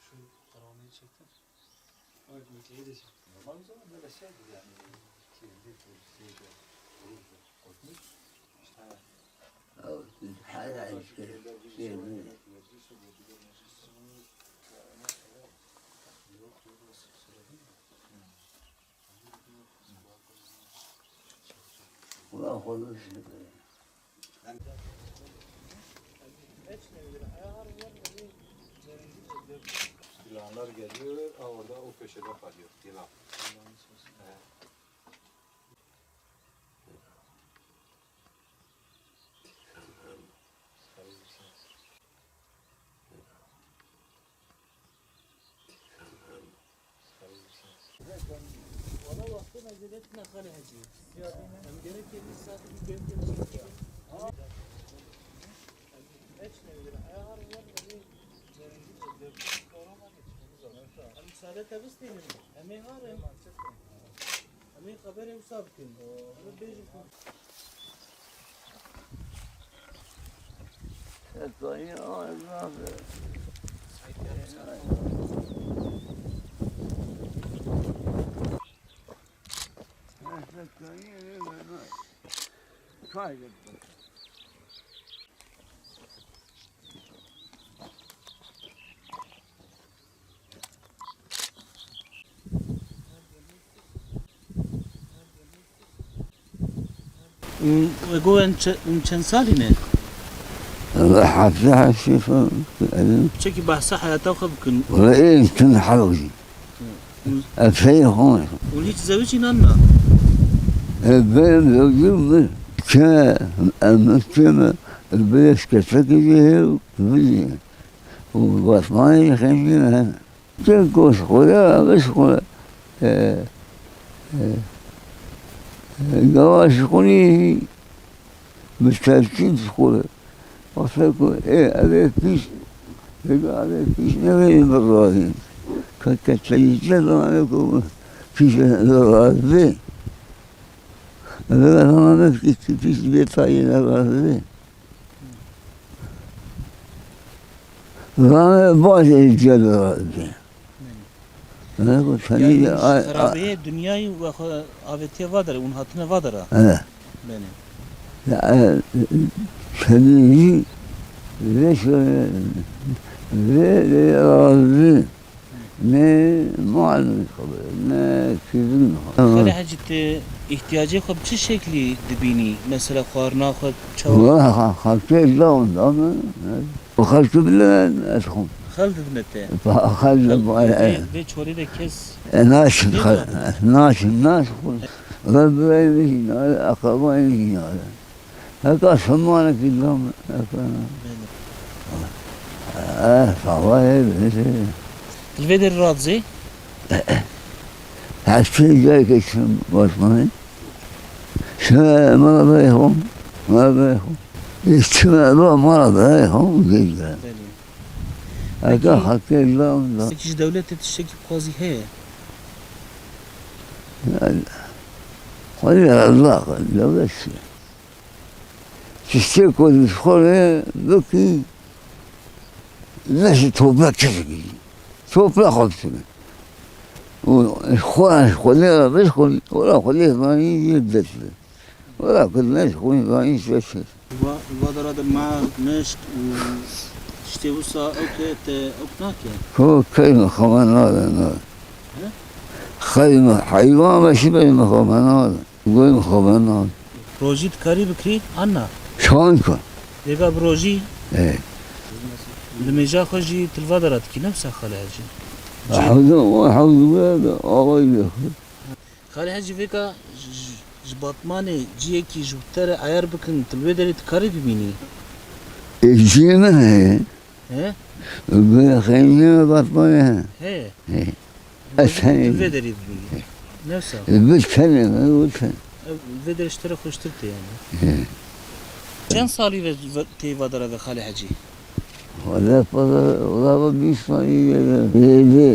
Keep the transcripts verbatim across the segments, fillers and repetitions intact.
Şu karavanı çektim. Ay, bu şeyi de çektim. Normal o zaman böyle şeydi yani. Kirli, kirli, şeyde, kurutmuş. İşte, Hala işte, şey, Ulan konuşuyor. Yılanlar geliyor, ha, orada o köşede kalıyor. Yılan. He. Valla wextê me zêde tine xalê hecî. Em gerek yê vî saetî bir bêm tê çî. Em eç ne bilir. Aya har yer ne. Em müsaade te bistînin. Em ê harin. Em ê xeberê wisa bikin. Em ê bêjin ku Sekayî Allah be. Sekayî eve vermez. Kaybetmez. Û, û go em çe-, em çend salî ne? Heftê heştê sal. Çekî behsa heyata xwe bikin. Wele ê tim hewcî. Û Ez feyê xwe. Û hiç zewicî nan na? E, ben zewcî bir. Ke, em, ke me, bi eşketekî jî hê, bi jî. Û basmanê jî xêncî ne. Çi ku ji xwe re, ji xwe re, e, e, e, gava ji xwe re bi tertîb ji xwe re. Wexta ku, ê, ev ê pîs, vêga ev ê pîs newê bi razî. Ke, ke teyîte zane ku pîs bi razî. Vêga zane ki pîs bê tayê ne razî. Zane bacê gel razî. Belê. Ne ku tenî Yani de, ay, ay. Xerabeyê dinyayê we xwe avêtiye va dere, hûn hatine va dere. He. Belê. Ya, e, tenî vê şoyê, vê, vê razî. Ne malum xeber, ne kizim xeber. Xalê Hecî, tu îhtiyacê xwe bi çi şeklî dibînî? Mesela xwarina xwe çawa? Wala xelkê lawm da min, xelkê bile ez xwim. Xel didine te? Xel, xel, vê, vê çorê de kes e, naçin, xel, naçin, naçin xwim. Ve birayê min jî nare, eqrebayê min jî nare. Heta simanekî dam, heta. Belê. Eh, sawayê, belê. Li vê derê radizê? Her şey gel geçsin, basmayın. Şöyle, mala bey hom, mala bey hom. İçime lo, mala bey hom, gel gel. Belê. Heta Peki, hakkı dam da. Peki ji dewletê tiştekî bi xwazî heye? Yani, xwedî Allah, dewlet. Tiştê ku ji xwe re bikî, ne ji toprak çi dikî? Toprak xwe bişîne. Û ji xwe, ji Xwedê re bişxwin, wela Xwedê zanî yê dest be. Wela ku ne ji xwe zanî se çi. Va-, vadara de mar, mişk û tiştê wisa ew ke te ew nake? Ko keyma xwe nade, nade. He? Xeyma, heywan ve şi beyma xwe nade. Goyê min xwe bena. Rojî dikarî bikirî, an na? Çawan ka? Vêga bi rojî. E. Li mêja xwe jî tu li va dera dikî, ne wisa Xalê Hecî? Hewza, o hewza be, awayî be. Xalê Hecî vêga j-, j-, Ji Batmanê ciyekî ji te re eyar bikin, tu li wê derê dikarî bibînî? Ê, ciyê min heye. He? Bi xeynî me Batmanê heye. He. He. Ez tenê. Tu li vê derê dibînî. He. Ne wisa? Bi tenê me, bi tenê. Ev, li vê derê ji te re xweştir tê yani. He. Çend salî ve, ve, tê va dera ve Xalê Hecî? Wele fazla, wela bîst salî ve, ve, ve.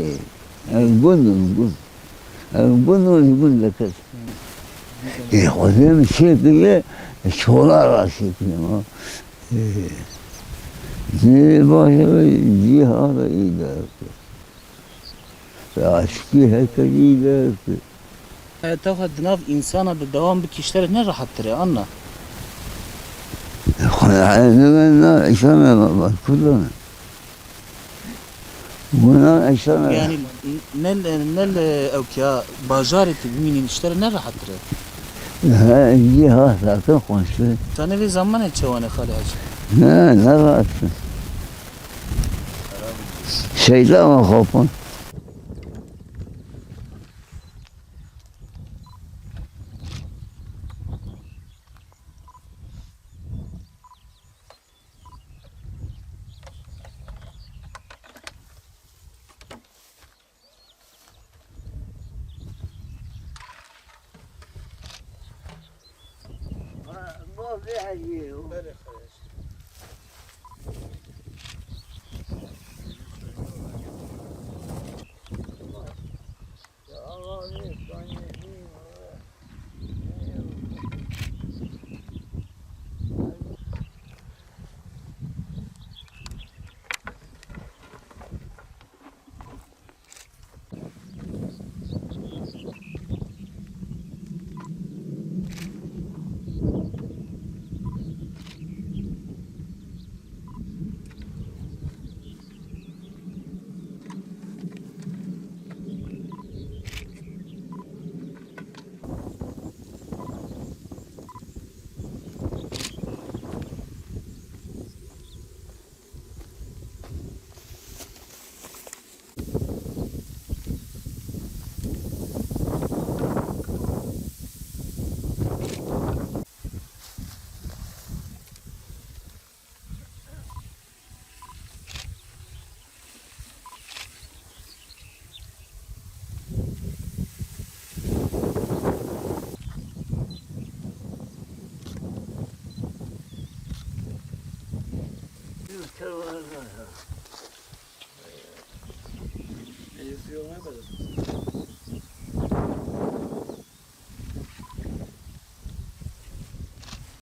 Ez gund im, gund. Ev gund û ji gundek e. Ê, xwedê min çêkiriye, çola ra çêkiriye ma. Ê, cihê baş e, cihê îdare kir. Aşkî heke îdare kir. Heta xwe di nav însana de dewam bikî, ji te re ne rehettir e, anna? Xwe, ne, ne, ne, însana, kurdan. Buna eşana. Yani ne, ne li ewkiya bajarê tu bimînî, ji te re ne rehettir e? He, êdî ha sakin konuştu. Tanê vê zamanê çewane Xalê Hecî? Ne, ne rahat. Şeytan xopun. Belê, xwedê.